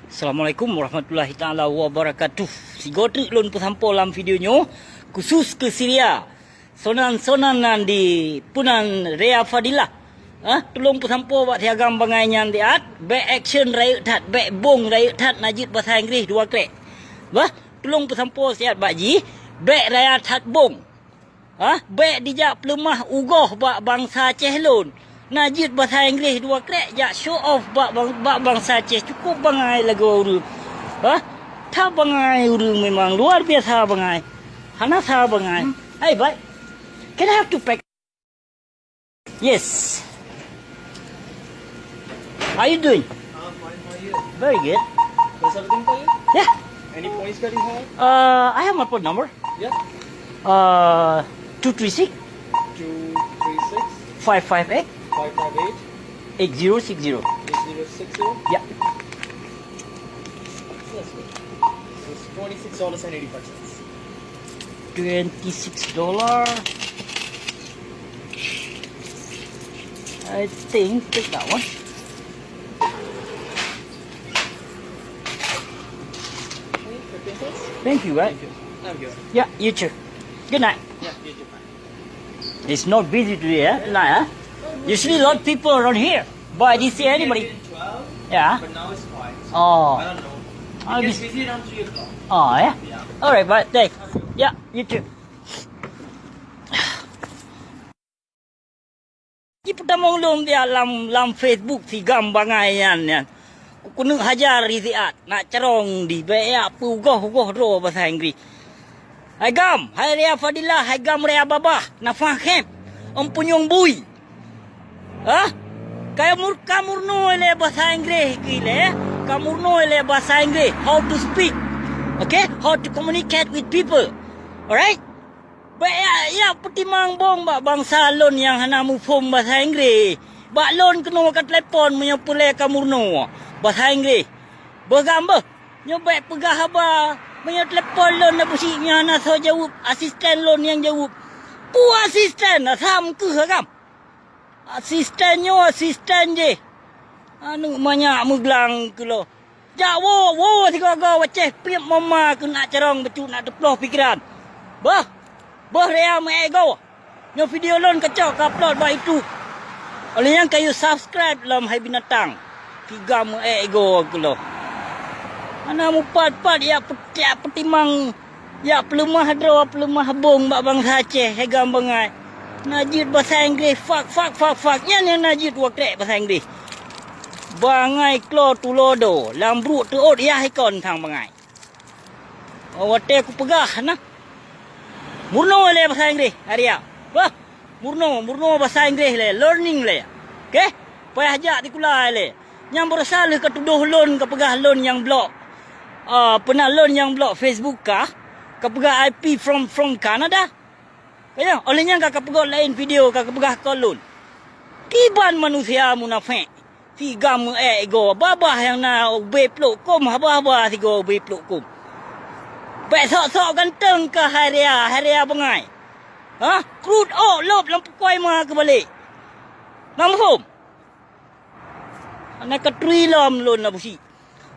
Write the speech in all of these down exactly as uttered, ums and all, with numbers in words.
Assalamualaikum warahmatullahi taala wabarakatuh. Sigoe treuk lôn peusampoe lam video nyoe, khusus keu Syria. Sonan-sonan nan di peunan Rea Fadilah. Ha, tulông peusampoe bak si agam bangai nyan siat, bèk action rayeuk that, bèk bông rayeuk that, na jeuet basa Inggréh dua krek. Bah, tulông peusampoe siat bak jih, bèk raya that bông. Ha, bèk dijak peuleumah ugoh bak bansa Aceh lôn. Na jeuet basa Inggréh dua krek jak show off bak bang-, bak bansa Aceh. Cukôp bangai lagoe ureueng. Ha? That bangai ureueng, memang luar biasa bangai. Hana sa bangai. Hmm. Hey, bye. Can I have two pack? Yes. How you doing? I'm fine. How are you? Very good. How's everything for you? Yeah. Any points that you have? Uh, I have my phone number. Yeah. Uh, two three six. Two three six. Five five eight. Five five eight. Eight zero six zero. Eight zero six zero. Yeah. That's good. So it's twenty-six dollars and eighty-five cents. Twenty-six dollar. I think take that one. Thank you, right? Thank you. Have a good one. Yeah, you too. Good night. Yeah, you too. Bye. It's not busy today, eh? Night, eh? Usually a lot of people around here, but I didn't see anybody. Yeah. But now it's quiet. Oh. I don't know. It gets busy around three o'clock. Oh, yeah? Yeah. Alright, but thanks. Yeah, you too. Jipeutamong lôn di lam, lam Facebook si agam bangai nyan, nyan. Kukeuneuk hajar di siat, nak carông di, bèk jak peugoh-goh droe basa Inggréh. Hai agam, hai Rea Fadilah, hai agam Rea Babah, Nafah Khem, Empunyueng Bui. Hah? Ka mur-, ka meurunoe lé basa Inggréh keu ilèe, ka meurunoe lé basa Inggréh, how to speak. Okay? How to communicate with people. Alright? Bèk jak, jak peutimang bông bak bansa lôn nyang hana muphom basa Inggréh. Bak lôn keunoe ka telepon meunyoe peureulèe ka meurunoe basa Inggréh. Beuh agam beuh, nyoe bèk peugah haba. Meunyoe telepon lôn na busi nyan hana soe jaweueb, asisten lôn nyang jaweueb. Peue asisten? Asam keuh agam. Asisten nyoe asisten jih. Aneuk manyak meuglang keu lôn. Jak woe, woe sigoe-goe u Aceh, piep mama keuneuk carông bacut, neuk teuploh pikeran. Beuh, beuh Rea meu-ék goe. Nyoe video lôn kacok ka upload bak YouTube. Óh lheueh nyan kayue subscribe lom hai binatang. Tiga meu-ék goe keu lôn. Hana mupat-pat jak peutimang. Jak peuleumah droe, peuleumah bông bak bansa Aceh, hai agam bangai. Na jeuet basa Inggréh, fuck, fuck, fuck, fuck. Nyan nyang na jeuet dua krek basa Inggréh. Bangai klo tulo do, lam bruek teuôt yah ikon sang bangai. Oh, watèe kupeugah na. Meurunoe lé basa Inggréh, Arya. Wah, meurunoe, meurunoe basa Inggréh lé, learning lé. Oke? Payah jak sikula lé. Nyang beurasa lheueh ka tudoh lôn, ka peugah lôn nyang blok. Ah, peuna lôn nyang blok Facebook kah? Ka peugah I P from, from Canada. Ka nyan, óh lheueh nyan ka, ka peugot laén video, ka, ka peugah kon lôn. Kiban manusia munafék. Tiga meu-ék goe, babah nyang na ubé plôk kôm, haba-haba sigoe ubé plôk kôm. Bèk sok-sok ganteng kah hai Ria, hai Ria bangai. Hah? Krut ôk lôb lam pukoi ma keubalek. Na muphom? Hana katuri lom lôn Abusyik.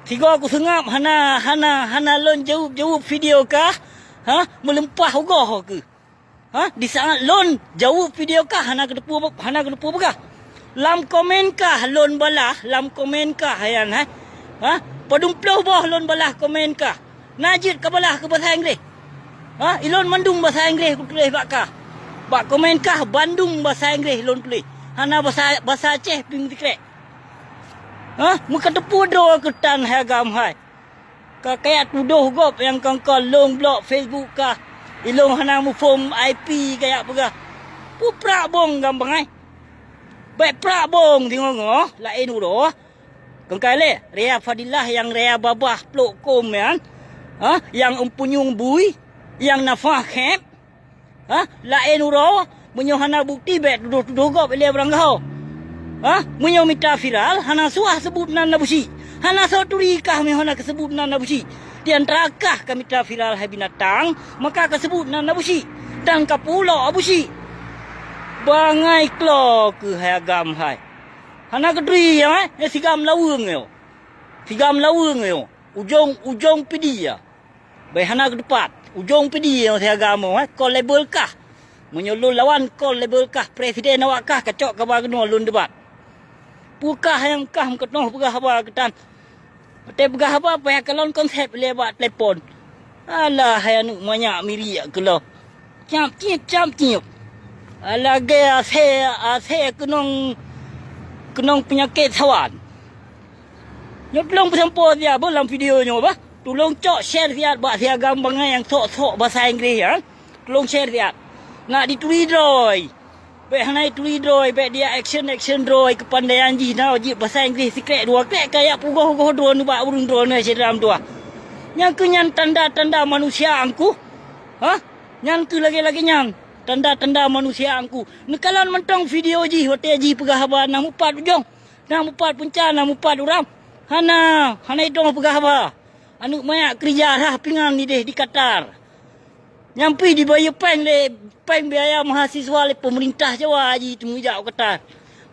Sigoe kuseungab hana, hana, hana lôn jaweueb-jaweueb video kah? Ha? Meulumpah ugoe keuh. Ha? Di saat lôn jaweueb video kah hana keuteupeu, hana keuteupeu peugah. Lam komen kah lôn balah, lam komen kah nyan, ha? Ha? Padum ploh boh lôn balah komen kah. Na jeuet kabalah keu basa Inggréh. Ha, ilôn mandum basa Inggréh kutuléh bak kah. Bak komen kah bandum basa Inggréh lôn tuléh. Hana basa, basa Aceh pih meusikrek. Ha, meukateupeu droe keuh tan hai agam hai. Ka kajak tudoh gob nyang kongkon lôn blok Facebook kah. Ilôn hana muphom I P kajak peugah. Peue prak bông agam bangai. Bèk prak bông singoh-ngoh laén uroe. Kongkai lé, Ria Fadilah nyang Ria babah plôk kôm nyan, ha, nyang empunyueng bui, nyang nafah khép, ha, laén uroe, meunyoe hana bukti bèk tudoh-tudoh gob ilèe barang gaho. Ha, meunyoe mita viral, hana suah seubut nan Abusyik. Hana soe turi kah meunyoe hana kaseubut nan Abusyik. Di antara kah ka mita viral hai binatang, maka kaseubut nan Abusyik. Dan kapulok Abusyik. Bangai klo keuh hai agam hai. Hana keudri nyoe, eh, nyang sigam laweueng nyoe. Sigam laweueng nyoe, ujong-ujong pidi ya. Bai hana keuteupat, ujong pidi nyoe siaga mo, eh, kol label kah. Meunyoe lôn lawan kol label kah, presiden awak kah, kacok kaba keunoe lôn debat. Peue kah nyang kah meukeutôh peugah haba keutan? Watèe peugah haba payah kalon konsep lé bak telepon. Alah, hai aneuk manyak miriek keulôh. Cap cip, cap cip. Lagèe asèe, asèe keunong, keunong peunyakét sawan. Nyoe tulông peusampoe siat beuh lam video nyoe bah. Tulông cok share siat bak siagam bangai nyang sok-sok basa Inggris nyan. Tulông share siat. Nak dituri droe. Bèk hana turi droe, bèk dia action-action droe, keupandaian jih na jeuet basa Inggris sikrek dua krek, kajak peugoh-goh droeneuh bak ureueng droeneuh syedara meutuah. Nyang keuh nyan tanda-tanda manusia angkuh. Hah? Nyan keuh lagèe-lagèe nyan, tanda-tanda manusia angkuh. Neukalon mantong video jih watèe jih peugah haba na mupat ujong, na mupat peunca, na mupat uram. Hana, hana idong peugah haba. Aneuk manyak keurija rhah pingan idéh di Qatar. Nyang pih dibayeue péng lé, péng biaya mahasiswa lé peumeurintah Jawa jih teumujak u Qatar.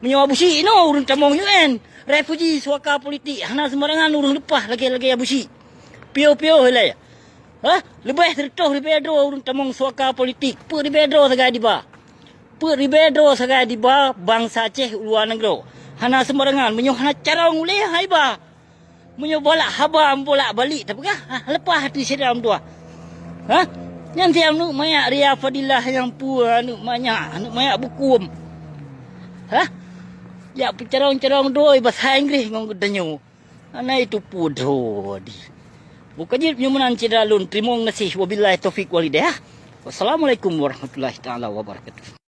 Meunyoe Abusyik inoe ureueng tamong U N, refuji suaka politik, hana seumbarangan ureueng leupah lagèe-lagèe Abusyik. Piôh-piôh ilèe. Hah? Leubeh sireutoh ribèe droe ureueng tamong suaka politik. Peuet ribèe droe sagai diba. Peuet ribèe droe sagai diba bansa Aceh u luwa nanggroe. Hana seumbarangan, meunyoe hana carông ulèe hai ba. Meunyoe bolak haba, bolak balik tapeugah, ha, leupah ateueh syedara meutuah. Hah? Nyan siat aneuk manyak Ria Fadilah nyang peue aneuk manyak, aneuk manyak bukum. Hah? Jak peucarông-carông droe basa Inggris ngon geutanyoe. Hana itu peue droe di. Buka jeuet nyoe meunan syedara lôn, teurimong gaséh. Wabillahi taufik wal hidayah. Wassalamualaikum warahmatullahi taala wabarakatuh.